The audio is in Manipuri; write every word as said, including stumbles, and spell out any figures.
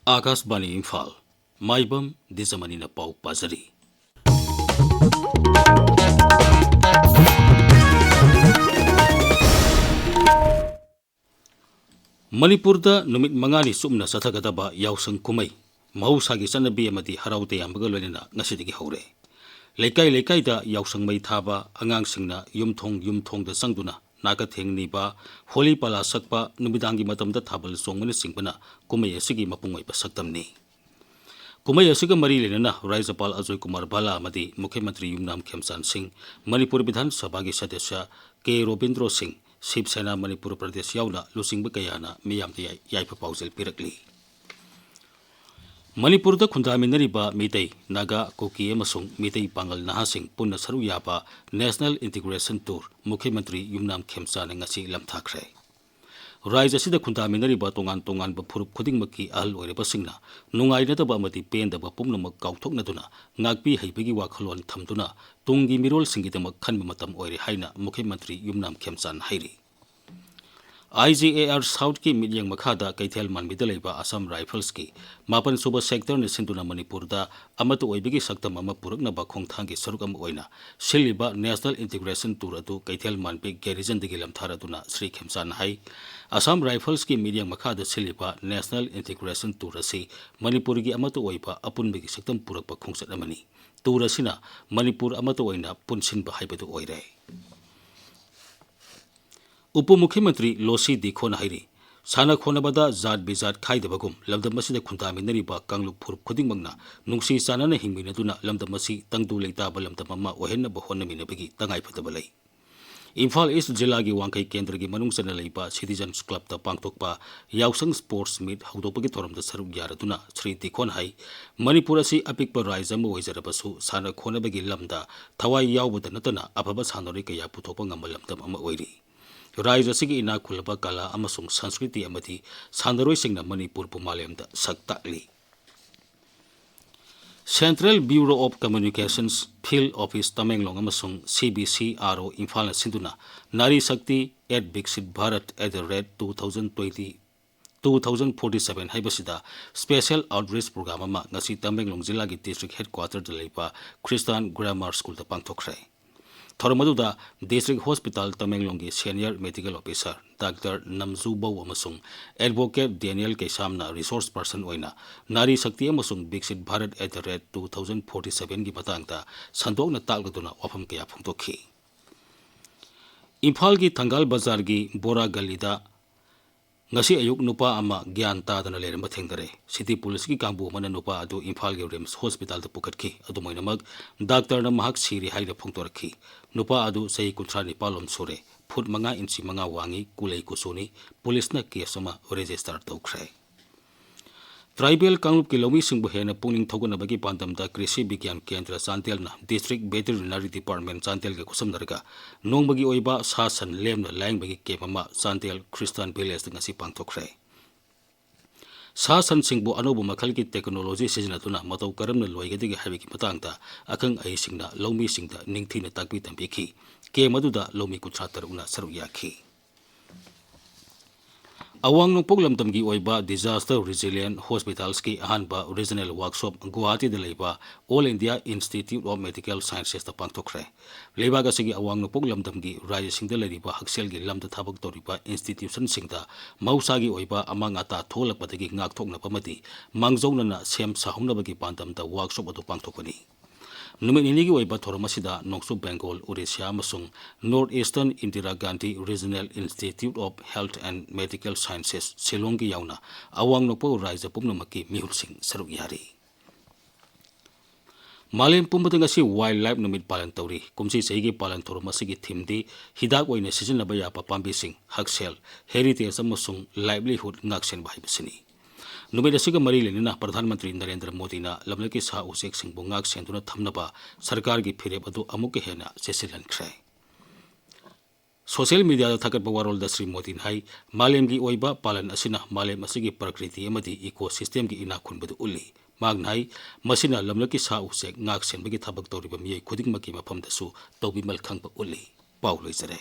ꯑꯥꯀꯥꯁꯕꯥꯅꯤ ꯏꯝꯐꯥꯜ, ꯃꯥꯏꯕꯝ ꯗꯤꯖꯃꯅꯤꯅ ꯄꯥꯎ ꯄꯥꯖꯔꯤ꯫ ꯃꯅꯤꯄꯨꯔꯗ ꯅꯨꯃꯤꯠ ꯃꯉꯥꯅꯤ ꯆꯨꯞꯅ ꯆꯠꯊꯒꯗꯕ ꯌꯥꯎꯁꯪ ꯀꯨꯝꯍꯩ ꯃꯍꯧꯁꯥꯒꯤ ꯆꯠꯅꯕꯤ ꯑꯃꯗꯤ ꯍꯔꯥꯎ ꯇꯌꯥꯝꯕꯒ ꯂꯣꯏꯅꯅ ꯉꯁꯤꯗꯒꯤ ꯍꯧꯔꯦ꯫ ꯂꯩꯀꯥꯏ ꯂꯩꯀꯥꯏꯗ ꯌꯥꯎꯁꯪ ꯃꯩ ꯊꯥꯕ, ꯑꯉꯥꯡꯁꯤꯡꯅ ꯌꯨꯝꯊꯣꯡ ꯌꯨꯝꯊꯣꯡꯗ ꯆꯪꯗꯨꯅ ꯅꯥꯀꯊꯦꯡ ꯅꯤꯕ, ꯍꯣꯂꯤ ꯄꯥꯂꯥ ꯁꯛꯄ, ꯅꯨꯃꯤꯗꯥꯡꯒꯤ ꯃꯇꯝꯗ ꯊꯥꯕꯜ ꯆꯣꯡꯕꯅꯆꯤꯡꯕꯅ ꯀꯨꯝꯍꯩ ꯑꯁꯤꯒꯤ ꯃꯄꯨꯡ ꯑꯣꯏꯕ ꯁꯛꯇꯝꯅꯤ꯫ ꯀꯨꯝꯍꯩ ꯑꯁꯤꯒ ꯃꯔꯤ ꯂꯩꯅꯅ ꯔꯥꯖ꯭ꯌꯄꯥꯜ ꯑꯖꯣꯏ ꯀꯨꯃꯥꯔ ꯚꯜꯂꯥ ꯑꯃꯗꯤ ꯃꯨꯈ꯭ꯌ ꯃꯟꯇ꯭ꯔꯤ ꯌꯨꯝꯅꯥꯝ ꯈꯦꯝꯆꯥꯟ ꯁꯤꯡ, ꯃꯅꯤꯄꯨꯔ ꯕꯤꯙꯥꯟ ꯁꯚꯥꯒꯤ ꯁꯗꯁ꯭ꯌ ꯀꯦ ꯔꯣꯕꯤꯟꯗ꯭ꯔꯣ ꯁꯤꯡ, ꯁꯤꯕ ꯁꯦꯅꯥ ꯃꯅꯤꯄꯨꯔ ꯄ꯭ꯔꯗꯦꯁ ꯌꯥꯎꯅ ꯂꯨꯆꯤꯡꯕ ꯀꯌꯥꯅ ꯃꯤꯌꯥꯝꯗ ꯌꯥꯏ-, ꯌꯥꯏꯐ ꯄꯥꯎꯖꯦꯜ ꯄꯤꯔꯛꯂꯤ꯫ ꯃꯅꯤꯄꯨꯔꯗ ꯈꯨꯟꯗꯥꯃꯤꯟꯅꯔꯤꯕ ꯃꯤꯇꯩ, ꯅꯥꯒꯥ, ꯀꯨꯀꯤ ꯑꯃꯁꯨꯡ ꯃꯤꯇꯩ ꯄꯥꯉꯜ ꯅꯍꯥꯁꯤꯡ ꯄꯨꯟꯅ ꯁꯔꯨꯛ ꯌꯥꯕ National Integration Tour ꯃꯨꯈ꯭ꯌ ꯃꯟꯇ꯭ꯔꯤ ꯌꯨꯝꯅꯥꯝ ꯈꯦꯝꯆꯥꯟꯅ ꯉꯁꯤ ꯂꯝꯊꯥꯈ꯭ꯔꯦ꯫ ꯔꯥꯖ꯭ꯌ ꯑꯁꯤꯗ ꯈꯨꯟꯗꯥꯃꯤꯟꯅꯔꯤꯕ ꯇꯣꯉꯥꯟ ꯇꯣꯉꯥꯟꯕ ꯐꯨꯔꯨꯞ ꯈꯨꯗꯤꯡꯃꯛꯀꯤ ꯑꯍꯜ ꯑꯣꯏꯔꯕꯁꯤꯡꯅ ꯅꯨꯡꯉꯥꯏꯅꯗꯕ ꯑꯃꯗꯤ ꯄꯦꯟꯗꯕ ꯄꯨꯝꯅꯃꯛ ꯀꯥꯎꯊꯣꯛꯅꯗꯨꯅ ꯉꯥꯛꯄꯤ ꯍꯩꯕꯒꯤ ꯋꯥꯈꯜꯂꯣꯟ ꯊꯝꯗꯨꯅ ꯇꯨꯡꯒꯤ ꯃꯤꯔꯣꯜꯁꯤꯡꯒꯤꯗꯃꯛ ꯈꯟꯕ ꯃꯇꯝ ꯑꯣꯏꯔꯦ ꯍꯥꯏꯅ ꯃꯨꯈ꯭ꯌ ꯃꯟꯇ꯭ꯔꯤ ꯌꯨꯝꯅꯥꯝ ꯈꯦꯝꯆꯥꯟ ꯍꯥꯏꯔꯤ꯫ IGAR Southꯀꯤ ꯃꯤꯠꯌꯦꯡ ꯃꯈꯥꯗ ꯀꯩꯊꯦꯜ ꯃꯥꯟꯕꯤꯗ ꯂꯩꯕ Assam Riflesꯀꯤ ꯃꯥꯄꯟ ꯁꯨꯕ sectorꯅ ꯁꯤꯟꯗꯨꯅ ꯃꯅꯤꯄꯨꯔꯗ ꯑꯃꯠꯇ ꯑꯣꯏꯕꯒꯤ ꯁꯛꯇꯝ ꯑꯃ ꯄꯨꯔꯛꯅꯕ ꯈꯣꯡꯊꯥꯡꯒꯤ ꯁꯔꯨꯛ ꯑꯃ ꯑꯣꯏꯅ ꯁꯤꯜꯂꯤꯕ National Integration Tour ꯑꯗꯨ ꯀꯩꯊꯦꯜ ꯃꯥꯟꯕꯤ garrisonꯗꯒꯤ ꯂꯝꯊꯥꯔꯗꯨꯅ ꯁ꯭ꯔꯤ ꯈꯦꯝꯆꯥꯟꯅ ꯍꯥꯏ, Assam Riflesꯀꯤ ꯃꯤꯠꯌꯦꯡ ꯃꯈꯥꯗ ꯁꯤꯜꯂꯤꯕ National Integration Tour ꯑꯁꯤ ꯃꯅꯤꯄꯨꯔꯒꯤ ꯑꯃꯠꯇ ꯑꯣꯏꯕ ꯑꯄꯨꯟꯕꯒꯤ ꯁꯛꯇꯝ ꯄꯨꯔꯛꯄ ꯈꯣꯡꯆꯠ ꯑꯃꯅꯤ꯫ Tour ꯑꯁꯤꯅ ꯃꯅꯤꯄꯨꯔ ꯑꯃꯠꯇ ꯑꯣꯏꯅ ꯄꯨꯟꯁꯤꯟꯕ ꯍꯥꯏꯕꯗꯨ ꯑꯣꯏꯔꯦ꯫ ꯎꯄ ꯃꯨꯈ꯭ꯌ ꯃꯟꯇ꯭ꯔꯤ ꯂꯣꯁꯤ ꯗꯤꯈꯣꯅ ꯍꯥꯏꯔꯤ, ꯁꯥꯟꯅ ꯈꯣꯠꯅꯕꯗ ꯖꯥꯠ ꯕꯤꯖꯥꯠ ꯈꯥꯏꯗꯕꯒꯨꯝ ꯂꯝꯗꯝ ꯑꯁꯤꯗ ꯈꯨꯟꯗꯥꯃꯤꯟꯅꯔꯤꯕ ꯀꯥꯡꯂꯨꯞ ꯐꯨꯔꯨꯞ ꯈꯨꯗꯤꯡꯃꯛꯅ ꯅꯨꯡꯁꯤ ꯆꯥꯟꯅꯅ ꯍꯤꯡꯃꯤꯟꯅꯗꯨꯅ ꯂꯝꯗꯝ ꯑꯁꯤ ꯇꯪꯗꯨ ꯂꯩꯇꯥꯕ ꯂꯝꯗꯝ ꯑꯃ ꯑꯣꯏꯍꯟꯅꯕ ꯍꯣꯠꯅꯃꯤꯟꯅꯕꯒꯤ ꯇꯉꯥꯏꯐꯗꯕ ꯂꯩ꯫ ꯏꯝꯐꯥꯜ ꯏꯁ꯭ꯠ ꯖꯤꯂꯥꯒꯤ ꯋꯥꯡꯈꯩ ꯀꯦꯟꯗ꯭ꯔꯒꯤ ꯃꯅꯨꯡ ꯆꯟꯅ ꯂꯩꯕ Citizens Clubꯇ ꯄꯥꯡꯊꯣꯛꯄ ꯌꯥꯎꯁꯪ Sports Meet ꯍꯧꯗꯣꯛꯄꯒꯤ ꯊꯧꯔꯝꯗ ꯁꯔꯨꯛ ꯌꯥꯔꯗꯨꯅ ꯁ꯭ꯔꯤ ꯗꯤꯈꯣꯟ ꯍꯥꯏ, ꯃꯅꯤꯄꯨꯔ ꯑꯁꯤ ꯑꯄꯤꯛꯄ ꯔꯥꯏꯖ꯭ꯌ ꯑꯃ ꯑꯣꯏꯖꯔꯕꯁꯨ ꯁꯥꯟꯅ ꯈꯣꯠꯅꯕꯒꯤ ꯂꯝꯗ ꯊꯋꯥꯏ ꯌꯥꯎꯕꯗ ꯅꯠꯇꯅ ꯑꯐꯕ ꯁꯥꯟꯅꯔꯣꯏ ꯀꯌꯥ ꯄꯨꯊꯣꯛꯄ ꯉꯝꯕ ꯂꯝꯗꯝ ꯑꯃ ꯑꯣꯏꯔꯤ꯫ ꯔꯥꯏꯖ꯭ꯌ ꯑꯁꯤꯒꯤ ꯏꯅꯥꯛ ꯈꯨꯜꯂꯕ ꯀꯂꯥ ꯑꯃꯁꯨꯡ ꯁꯪꯁꯀ꯭ꯔꯤꯇꯤ ꯑꯃꯗꯤ ꯁꯥꯟꯅꯔꯣꯏꯁꯤꯡꯅ ꯃꯅꯤꯄꯨꯔꯕꯨ ꯃꯥꯂꯦꯝꯗ ꯁꯛ ꯇꯥꯛꯂꯤ꯫ Central Bureau of Communications Field Office Tamenglong ꯑꯃꯁꯨꯡ CBCRO ꯏꯝꯐꯥꯜꯅ ꯁꯤꯟꯗꯨꯅ Nari Shakti at Viksit Bharat at the rate two thousand twenty two thousand forty seven ꯍꯥꯏꯕꯁꯤꯗ special outreach program ꯑꯃ ꯉꯁꯤ ꯇꯃꯦꯡꯂꯣꯡ ꯖꯤꯂꯥꯒꯤ district headquarterꯗ ꯂꯩꯕ Christian Grammar Schoolꯗ ꯄꯥꯡꯊꯣꯛꯈ꯭ꯔꯦ꯫ ꯊꯧꯔꯝ ꯑꯗꯨꯗ district hospital ꯇꯃꯦꯡꯂꯣꯡꯒꯤ senior medical officer Doctor ꯅꯝꯖꯨꯕꯧ ꯑꯃꯁꯨꯡ advocate Daniel ꯀꯩꯁꯥꯝꯅ resource person ꯑꯣꯏꯅ ꯅꯥꯔꯤ ꯁꯛꯇꯤ ꯑꯃꯁꯨꯡ ꯕꯤꯛꯁꯤꯠ Bharat at the rate two thousand forty sevenꯒꯤ ꯃꯇꯥꯡꯗ ꯁꯟꯗꯣꯛꯅ ꯇꯥꯛꯂꯗꯨꯅ ꯋꯥꯐꯝ ꯀꯌꯥ ꯐꯣꯡꯗꯣꯛꯈꯤ꯫ ꯏꯝꯐꯥꯜꯒꯤ ꯊꯪꯒꯥꯜ ꯕꯖꯥꯔꯒꯤ ꯕꯣꯔꯥ ꯒꯂꯤꯗ ꯉꯁꯤ ꯑꯌꯨꯛ ꯅꯨꯄꯥ ꯑꯃ ꯒ꯭ꯌꯥꯟ ꯇꯥꯗꯅ ꯂꯩꯔꯝꯕ ꯊꯦꯡꯅꯔꯦ꯫ City Policeꯀꯤ ꯀꯥꯡꯕꯨ ꯑꯃꯅ ꯅꯨꯄꯥ ꯑꯗꯨ ꯏꯝꯐꯥꯜꯒꯤ RIMS hospitalꯗ ꯄꯨꯈꯠꯈꯤ꯫ ꯑꯗꯨꯝ ꯑꯣꯏꯅꯃꯛ, doctorꯅ ꯃꯍꯥꯛ ꯁꯤꯔꯦ ꯍꯥꯏꯅ ꯐꯣꯡꯗꯣꯔꯛꯈꯤ꯫ ꯅꯨꯄꯥ ꯑꯗꯨ ꯆꯍꯤ ꯀꯨꯟꯊ꯭ꯔꯥ ꯅꯤꯄꯥꯜ ꯂꯣꯝ ꯁꯨꯔꯦ, ꯐꯨꯠ ꯃꯉꯥ ꯏꯟꯆꯤ ꯃꯉꯥ ꯋꯥꯡꯉꯤ, ꯀꯨꯂꯩ ꯀꯨꯆꯨꯅꯤ꯫ Policeꯅ case ꯑꯃ register ꯇꯧꯈ꯭ꯔꯦ꯫ ꯇ꯭ꯔꯥꯏꯕꯦꯜ ꯀꯥꯡꯂꯨꯞꯀꯤ ꯂꯧꯃꯤꯁꯤꯡꯕꯨ ꯍꯦꯟꯅ ꯄꯨꯛꯅꯤꯡ ꯊꯧꯒꯠꯅꯕꯒꯤ ꯄꯥꯟꯗꯝꯗ ꯀ꯭ꯔꯤꯁꯤ ꯕꯤꯒ꯭ꯌꯥꯟ ꯀꯦꯟꯗ꯭ꯔ ꯆꯥꯟꯗꯦꯜꯅ District Veterinary Department ꯆꯥꯟꯗꯦꯜꯒ ꯈꯨꯠꯁꯝꯅꯔꯒ ꯅꯣꯡꯃꯒꯤ ꯑꯣꯏꯕ ꯁꯥ ꯁꯟ ꯂꯦꯝꯅ ꯂꯥꯌꯦꯡꯕꯒꯤ camp ꯑꯃ ꯆꯥꯟꯗꯦꯜ Christian Villageꯇ ꯉꯁꯤ ꯄꯥꯡꯊꯣꯛꯈ꯭ꯔꯦ꯫ ꯁꯥ ꯁꯟꯁꯤꯡꯕꯨ ꯑꯅꯧꯕ ꯃꯈꯜꯒꯤ technology ꯁꯤꯖꯤꯟꯅꯗꯨꯅ ꯃꯇꯧ ꯀꯔꯝꯅ ꯂꯣꯏꯒꯗꯒꯦ ꯍꯥꯏꯕꯒꯤ ꯃꯇꯥꯡꯗ ꯑꯈꯪ ꯑꯍꯩꯁꯤꯡꯅ ꯂꯧꯃꯤꯁꯤꯡꯗ ꯅꯤꯡꯊꯤꯅ ꯇꯥꯛꯄꯤ ꯇꯝꯕꯤꯈꯤ꯫ Camp ꯑꯗꯨꯗ ꯂꯧꯃꯤ ꯀꯨꯟꯊ꯭ꯔꯥ ꯇꯔꯨꯛꯅ ꯁꯔꯨꯛ ꯌꯥꯈꯤ꯫ ꯑꯋꯥꯡ ꯅꯣꯡꯄꯣꯛ ꯂꯝꯗꯝꯒꯤ ꯑꯣꯏꯕ Disaster Resilient Hospitals ꯀꯤ ꯑꯍꯥꯟꯕ regional workshop ꯒꯨꯋꯥꯍꯥꯇꯤꯗ ꯂꯩꯕ All India Institute of Medical Sciences ꯇ ꯄꯥꯡꯊꯣꯛꯈ꯭ꯔꯦ꯫ ꯂꯩꯕꯥꯛ ꯑꯁꯤꯒꯤ ꯑꯋꯥꯡ ꯅꯣꯡꯄꯣꯛ ꯂꯝꯗꯝꯒꯤ ꯔꯥꯖ꯭ꯌꯁꯤꯡꯗ ꯂꯩꯔꯤꯕ ꯍꯛꯁꯦꯜꯒꯤ ꯂꯝꯗ ꯊꯕꯛ ꯇꯧꯔꯤꯕ institution ꯁꯤꯡꯗ ꯃꯍꯧꯁꯥꯒꯤ ꯑꯣꯏꯕ ꯑꯃꯥꯡ ꯑꯇꯥ ꯊꯣꯛꯂꯛꯄꯗꯒꯤ ꯉꯥꯛꯊꯣꯛꯅꯕ ꯑꯃꯗꯤ ꯃꯥꯡꯖꯧꯅꯅ ꯁꯦꯝ ꯁꯥꯍꯧꯅꯕꯒꯤ ꯄꯥꯟꯗꯝꯗ workshop ꯑꯗꯨ ꯄꯥꯡꯊꯣꯛꯄꯅꯤ꯫ ꯅꯨꯃꯤꯠ ꯅꯤꯅꯤꯒꯤ ꯑꯣꯏꯕ ꯊꯧꯔꯝ ꯑꯁꯤꯗ ꯅꯣꯡꯆꯨꯞ ꯕꯦꯡꯒꯣꯜ, ꯎꯔꯤꯁ꯭ꯌꯥ ꯑꯃꯁꯨꯡ North Eastern Indira Gandhi Regional Institute of Health and Medical Sciences, ꯁꯤꯂꯣꯡꯒꯤ ꯌꯥꯎꯅ ꯑꯋꯥꯡ ꯅꯣꯡꯄꯣꯛ ꯔꯥꯖ꯭ꯌ ꯄꯨꯝꯅꯃꯛꯀꯤ ꯃꯤꯍꯨꯠꯁꯤꯡ ꯁꯔꯨꯛ ꯌꯥꯔꯤ꯫ ꯃꯥꯂꯦꯝ ꯄꯨꯝꯕꯗ ꯉꯁꯤ Wildlife ꯅꯨꯃꯤꯠ ꯄꯥꯂꯟ ꯇꯧꯔꯤ꯫ ꯀꯨꯝꯁꯤ ꯆꯍꯤꯒꯤ ꯄꯥꯂꯟ ꯊꯧꯔꯝ ꯑꯁꯤꯒꯤ theme ꯗꯤ ꯍꯤꯗꯥꯛ ꯑꯣꯏꯅ ꯁꯤꯖꯤꯟꯅꯕ ꯌꯥꯕ ꯄꯥꯝꯕꯤꯁꯤꯡ, ꯍꯛꯁꯦꯜ, heritage ꯑꯃꯁꯨꯡ livelihood ꯉꯥꯛꯁꯦꯟꯕ ꯍꯥꯏꯕꯁꯤꯅꯤ꯫ ꯅꯨꯃꯤꯠ ꯑꯁꯤꯒ ꯃꯔꯤ ꯂꯩꯅꯅ ꯄ꯭ꯔꯙꯥꯟ ꯃꯟꯇ꯭ꯔꯤ ꯅꯔꯦꯟꯗ꯭ꯔ ꯃꯣꯗꯤꯅ ꯂꯝꯂꯛꯀꯤ ꯁꯥ ꯎꯆꯦꯛꯁꯤꯡꯕꯨ ꯉꯥꯛ ꯁꯦꯟꯗꯨꯅ ꯊꯝꯅꯕ ꯁꯔꯀꯥꯔꯒꯤ ꯐꯤꯔꯦꯞ ꯑꯗꯨ ꯑꯃꯨꯛꯀ ꯍꯦꯟꯅ ꯆꯦꯠꯁꯤꯜꯍꯟꯈ꯭ꯔꯦ꯫ Social media ꯗ ꯊꯥꯒꯠꯄ ꯋꯥꯔꯣꯜꯗ ꯁ꯭ꯔꯤ ꯃꯣꯗꯤꯅ ꯍꯥꯏ, ꯃꯥꯂꯦꯝꯒꯤ ꯑꯣꯏꯕ ꯄꯥꯂꯟ ꯑꯁꯤꯅ ꯃꯥꯂꯦꯝ ꯑꯁꯤꯒꯤ ꯄ꯭ꯔꯀ꯭ꯔꯤꯇꯤ ꯑꯃꯗꯤ ecosystem ꯒꯤ ꯏꯅꯥꯛ ꯈꯨꯟꯕꯗꯨ ꯎꯠꯂꯤ꯫ ꯃꯍꯥꯛꯅ ꯍꯥꯏ, ꯃꯁꯤꯅ ꯂꯝꯂꯛꯀꯤ ꯁꯥ ꯎꯆꯦꯛ ꯉꯥꯛ ꯁꯦꯟꯕꯒꯤ ꯊꯕꯛ ꯇꯧꯔꯤꯕ ꯃꯤꯑꯣꯏ ꯈꯨꯗꯤꯡꯃꯛꯀꯤ ꯃꯐꯝꯗꯁꯨ ꯇꯧꯕꯤꯃꯜ ꯈꯪꯕ ꯎꯠꯂꯤ꯫ ꯄꯥꯎ ꯂꯣꯏꯖꯔꯦ꯫